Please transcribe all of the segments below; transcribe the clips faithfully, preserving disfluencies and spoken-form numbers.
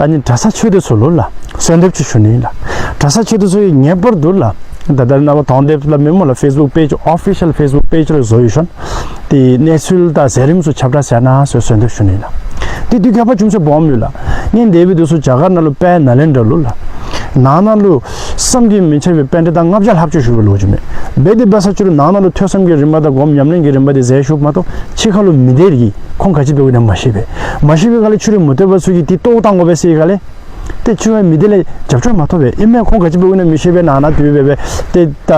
ད་ནི་གྲྭ་ས་ཆོས་སྡེ་ཚུ་ལུ་ལགས་གསོལ་འདེབས་ཅིག་ཞུ་ནི་ལགས། གྲྭ་ས་ཆོས་སྡེ་ཚུ་གིས་ངེས་པར་དུ་ལགས་ད་ད་རེས་ནངས་པ་གདོང་དེབ་ལགས་མེན་སྨོ་ལགས། ཕེསི་བུཀ་པེཇ་ཨོ་ཕི་ཤལ་ཕེསི་བུཀ་པེཇ་ལུ་བཟོ་ཡོད་ཤོང་། ཏེ་གནས་ཚུལ་དང་མཛད་རིམ་ཚུ་ཁྱབ་བསྒྲགས་མཛད་གནང་ཟེར་གསོལ་འདེབས་ཞུ་ནི་ལགས། ཏེ་དུས་ཁྱད་པར་ཅུང་ཟད་སྦོམ་ཡོད་ལགས། ངས་འདས་པའི་དུས་སུ་རྒྱ་གར་ནང་ལུ་དཔལ་ནཱ་ལེནྡྲ་ལུ་ལགས་ནང་ན་ལུ་བསམ་གྱིས་མི་ཁྱབ་པའི་པཎྜི་ཏ་ལྔ་བརྒྱ་ལྷགཔ་ཅིག་བཞུགས་པའི་ལོ་རྒྱུས་མས། འབད་དེ་འབད་ས་ཅིག་རུང་ནང་ན་ལུ་ཐོས་བསམ་གྱི་རིམ་པ་དང་སྒོམ་ཉམས་ལེན་གྱི་རིམ་པ་དེ་མཛད་བཞུགསཔ་མ་གཏོགས་ཕྱི་ཁ་ལུ་མི་སྡེ་གིས་ཁོང་ག་ཅི་འབདཝ་ཨིན་ན་མ་ཤེས་པས། མ་ཤེས་པའི་སྒང་ལས་ཕྱི་རོལ་མུ་སྟེགས་པ་ཚུ་གིས་འདི་བཏོག་བཏང་དགོ་པས་ཟེར་བའི་སྒང་ལས་ཏེ་ཕྱི་ཁ་མི་སྡེ་ལས་རྒྱབ་སྐྱོར་མ་ཐོབ་པས། ཨིན་མས། ཁོང་ག་ཅི་འབདཝ་ཨིན་ན་མི་ཤེས་པས། ནང་ན་དེ་སྦེ་སྦེ་ཏེ་ད་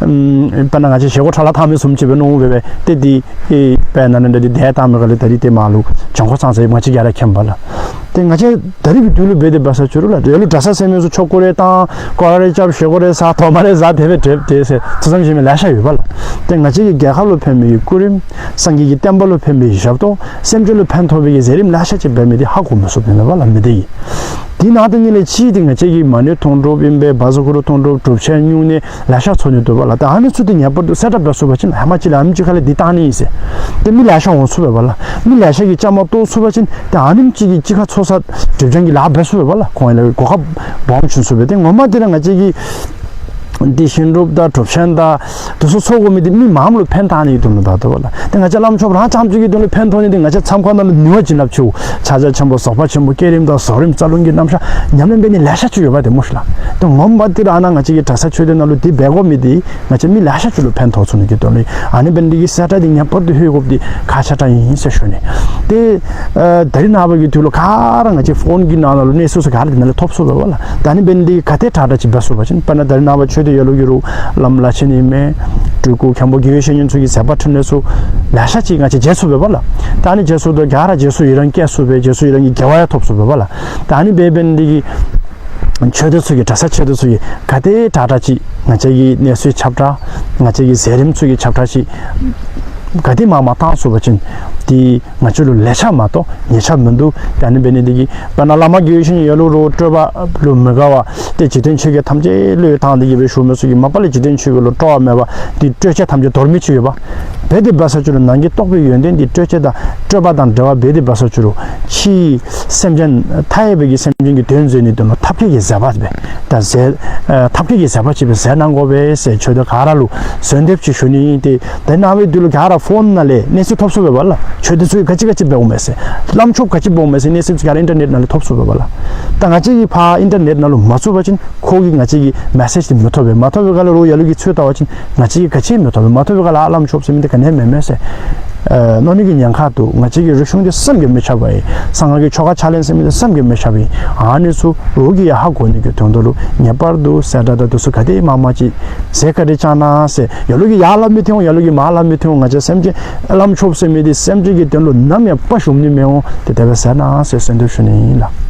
ཨམ་དཔེར་ན་ང་བཅས་བཞེས་སྒོ་ཁྲ་ལ་བཏང་མི་བཟུམ་ཅིག་སྦེ་མནོ་སྦེ་སྦེ་ཏེ་འདི་ཨེ་དཔལ་ནཱ་ལེནྡྲ་འདི་དེ་བཏང་མི་སྒང་ལས་ད་རིས་ཏེ་མར་ལུ་གྱང་ཁོག་ཚང་ཚང་ང་བཅས་ག་ར་མཁྱེན་པས་ལགས། ཏེ་ང་བཅས་ད་རིས་ཀྱི་དུས་ལུ་འབད་དེ་འབད་ས་ཅིག་རུང་ལགས་ཡར་ལུ་གྲྭ་ས་ཟེར་མི་ཚུ་ཆོ་ག་རེ་བཏང་སྐོར་ར་རེ་རྐྱབ་བཞེས་སྒོ་རེ་ཟ་དོ་མ་རེ་ཟ་དེ་སྦེ་སྡོད་དེ་ཟེར་ཐུགས་བསམ་བཞེས་མི་ལེ་ཤ་ཡོད་པས་ལགས། ཏེ་ང་བཅས་ཀྱི་རྒྱལ་ཁབ་ལུ་ཕན་པའི་གི་སྐུ་རིམ་སངས་རྒྱས་ཀྱི་བསྟན་པ་ལུ་ཕན་པའི་གི་ཞབས་ཏོག་སེམས་ཅན་ལུ་ཕན་ཐོགས་པའི་གི་མཛད་རིམ་ལེ་ཤ་ཅིག་འབད་མི་འདི་ཧ་གོ་མི་ཚུགས་པས་མས་པ་ལགས་མི་སྡེ་གིས། དེ་ནང་དེ་ཉིད་ལས་ཅིག་དེ་ང་བཅས་ཀྱི་མ་ཎི་དུང་སྒྲུབ་ཨིན་པས། བཛྲ་གུ་རུ་དུང་སྒྲུབ་སྒྲུབ་ཆེན་སྨྱུང་གནས་ལེ་ཤ་ཚོགས་ནི་འདུག་པ་ལགས། ད་ཨ་ནི་ཚུ་དེ་ངེས་པར་དུ་གསལ་བསྒྲགས་འབད་ཚུགས་པ་ཅིན་ཧེ་མ་ཅིག་ལས་ཨ་ནེམ་ཅིག་ཁ་ལས་འདི་བཏང་ནི་ཨིན་ཟེར། ཏེ་མི་ལེ་ཤ་འོང་ཚུགས་པས་པ་ལགས། མི་ལེ་ཤ་གིས་བཅའ་མར་གཏོགས་ཚུགས་པ་ཅིན་ཏེ་ཨ་ནེམ་ཅིག་གིས་གཅིག་ཁར་ཚོགས་བསགས་སྒྲིབ་སྦྱང་གི་ལཱ་འབད་ཚུགས་པས་པ་ལགས། ཁོང་ལུ་གོ་སྐབས་སྦོམ་བྱིན་ཚུགས་པས། ཏེ་ངོ་མ་དེ་ར་ང་བཅས་ཀྱི་འདི་ཞིང་སྒྲུབ་དང་སྒྲུབ་ཆེན་དང་དེ་ཚུ་ཚོགས་དགོ་མི་འདི་མི་མངམ་ལུ་ཕན་བཏགས་ནི་གི་དོན་ལུ་ད་འདུག་པ་ལགས། ཏེ་ང་བཅས་བླམ་ཆོསཔ་རང་རྐྱངམ་གཅིག་གི་དོན་ལུ་ཕན་ཐོགས་ནི་འདི་ང་བཅས་མཚམས་ཁང་ནང་ལུ་ནུས་པ་བྱིན་རླབས་ཆེ་བོ་ཕྱག་རྒྱ་ཆེན་པོ་རྫོགས་པ་ཆེན་པོ་བསྐྱེད་རིམ་དང་རྫོགས་རིམ་རྩ་རླུང་གི་རྣམ་གཞག་ཉམས་ལེན་འབད་ནི་ལེ་ཤ་ཅིག་ཡོད་པ་དེ་སྨོ་ཤི་ལགས། ཏེ་ངོ་མ་དེ་ར་ཨ་ནཱ་ང་བཅས་ཀྱི་གྲྭ་ས་ཆོས་སྡེ་ནང་ལུ་འདི་འབད་དགོ་མི་འདི་ང་བཅས་མི་ལེ་ཤ་ཅིག་ལུ་ཕན་ཐོགས་ཚུགས་ནི་གི་དོན་ལུ་ཨ་ནི་འབད་ནི་འདི་གིས་གསལ་བསྒྲགས་འདི་ངེས་པར་དུ་ལྷོད་དགོཔ་འདི་ཁག་ཆེ་དྲགས་ཨིན་ཟེར་ཞུ་ནི། ཏེ་ཨ་ད་རིས་ནངས་པ་གི་དུས་ལུ་ག་ར་ང་བཅས་ཕོན་གྱི་ནང་ན་ལུ་གནས་ཚུལ་ཚུ་ག་ར་འདི་ནང་ལས་ཐོབ་ཚུགས་པས་པ་ལགས། ད་ཨ་ནི་འབད་ནི་འདི་གིས་ག་དེ་དྲག་དྲག་ཅིག་འབད་ཚུགས་པ་ཅིན་དཔེར་ན་ད་རིས་ནངས་པ་ཆོས་སྡེ་ཡར་ལུ་གི་རུང་བླམ་བླ་ཆེན་ཨིན་མས། སྤྲུལ་སྐུ་མཁན་པོ་དགེ་བའི་བཤེས་གཉེན་ཚུ་གི་མཛད་པ་འཕྲིན་ལས་ཚུ་ལེ་ཤ་ཅིག་ང་བཅས་མཇལ་ཚུགས་པས་པ་ལགས། ད་ཨ་ནི་མཇལ་ཚུགས་དོ་ག་ར་རྗེས་སུ་ཡི་རང་སྐྱེ་ཚུགས་པས། རྗེས་སུ་ཡི་རང་གི་དགེ་བ་ཡང་ཐོབ་ཚུགས་པས་པ་ལགས། ད་ཨ་ནི་འབད་འབད་ནི་འདི་གིས་ཆོས་སྡེ་ཚུ་གི་གྲྭ་ས་ཆོས་སྡེ་ཚུ་གིས་ག་དེ་དྲག་དྲག་ཅིག་ང་བཅས་ཀྱི་གནས་ཚུལ་ཁྱབ་བསྒྲགས་ང་བཅས་ཀྱི་མཛད་རིམ་ཚུ་གི་ཁྱབ་བསྒྲགས་ཅིག་ག་དེ་མང་མང་བཏང་ཚུགས་པ་ཅིན་འདི་ང་བཅས་ལུ་ལེགས་ཆ་མ་གཏོགས་ཉེས་ཆ་མིན་འདུག། ཏེ་ཨ་ནི་འབད་ནི་འདི་གིས་དཔེར་ན་བླ་མ་དགེ་བའི་བཤེས་གཉེན་ཡར་ལུ་རུང་སྤྲོས་པ་ལུ་མི་དགའ་བར་ཏེ་འཇིག་རྟེན་ཆོས་བརྒྱད་ཐམས་ཅད་བློས་བཏང་སྟེ་གི་སྦེ་བཞུགས་མི་ཚུ་གིས་མ་པ་ལས་འཇིག་རྟེན་ཆོས་བརྒྱད་ལུ་སྤྲོ་བ་མེད་པར་འདི་སྤྲོས་བཅས་ཐམས་ཅད་དོར་མི་ཅིག་ཡོད་པ། འབད་དེ་འབད་ས་ཅིག་རུང་ནང་གི་རྟོགས་པའི་ཡོན་ཏན་འདི་སྤྲོས་བཅས་དང་སྤྲོས་པ་དང་བྲལ་བ་འབད་དེ་འབད་ས་ཅིག་རུང་ཕྱི་སེམས་ཅན་མཐའ་ཡས་པའི་གི་སེམས་ཅན་གྱི་དོན་མཛད་ནི་དོན་ལུ་ཐབས་མཁས་ཀྱི་མཛད་པ་སྦེ་ད་མཛད་ཨ་ཐབས་མཁས་ཀྱི་མཛད་པ་ཅིག་སྦེ་མཛད་གནང་དགོ་པས་ཟེར་ཆོས་སྡེ་ག་ར་ལུ་གསོལ་འདེབས་ཅིག་ཞུ་ནི་ཨིན། ཏེ་ད་ནངས་པའི་དུས་ལུ་ག་ར་ཕོན་ནང་ལས་གནས་ཚུལ་ཐོབ་ཚུགས་པས་པ་ལགས། ཆོས་སྡེ་ཚུ་གིས་ག་ཅི་ག་ཅི་འབདཝ་མས་ཟེར་བླམ་ཆོསཔ་ག་ཅི་འབདཝ་མས་ཟེར་གནས་ཚུལ་ཚུ་ག་ར་ཨིན་ཊར་ནེཊ་ནང་ལས་ཐོབ་ཚུགས་པས་པ་ལགས། ད་ང་བཅས་ཀྱིས་ཕར་ཨིན་ཊར་ནེཊ་ནང་ལུ་མ་བཙུགས་པ་ཅིན་ཁོ་གིས་ང་བཅས་ཀྱི་མེ་སེཇ་འདི་མི་ཐོབ་པས། མ་ཐོབ་པའི་སྒང་ལས་རུང་ཡར་ལུ་གིས་འཚོལ་བལྟ་བ་ཅིན་ང་བཅས་ཀྱིས་ག་ཅི་མི་ཐོབ་པས། མ་ཐོབ་པའི་སྒང་ལས་ཨ་བླམ་ཆོསཔ་ཟེར་མི་འདི་ག་ནི་མེན་མས་ཟེར་ཨ་མནོ་ནི་གི་ཉེན་ཁ་འདུག། ང་བཅས་ཀྱི་རིག་གཞུང་འདི་བསམ་གྱིས་མི་ཁྱབ་པ་ཨིན། གསང་སྔགས་ཀྱི་ཆོ་ག་ཕྱག་ལེན་ཟེར་མི་འདི་བསམ་གྱིས་མི་ཁྱབ་པ་ཨིན། ཨ་ནི་ཚུ་རོགས་ཀྱིས་ཡང་ཧ་གོ་ནི་གི་དོན་དག་ལུ་ངེས་པར་དུ་གསལ་བསྒྲགས་དང་དེ་ཚུ་ག་དེ་མང་མང་ཅིག་མཛད་བཀའ་དྲིན་བསྐྱང་གནང་ཟེར། ཡར་ལུ་གིས་ཡར་སླབ་མི་ཐོན་འོང་། ཡར་ལུ་གིས་མར་སླབ་མི་ཐོན་འོང་། ང་བཅས་སེམས་ཅན་བླམ་ཆོསཔ་ཟེར་མི་འདི་སེམས་ཅན་གྱི་དོན་ལུ་ནམ་ཡང་དཔའ་ཞུམ་ནི་མི་འོང་། ཏེ་དེ་སྦེ་མཛད་གནང་ཟེར་གསོལ་འདེབས་ཞུ་ནི་ཨིན་ལགས།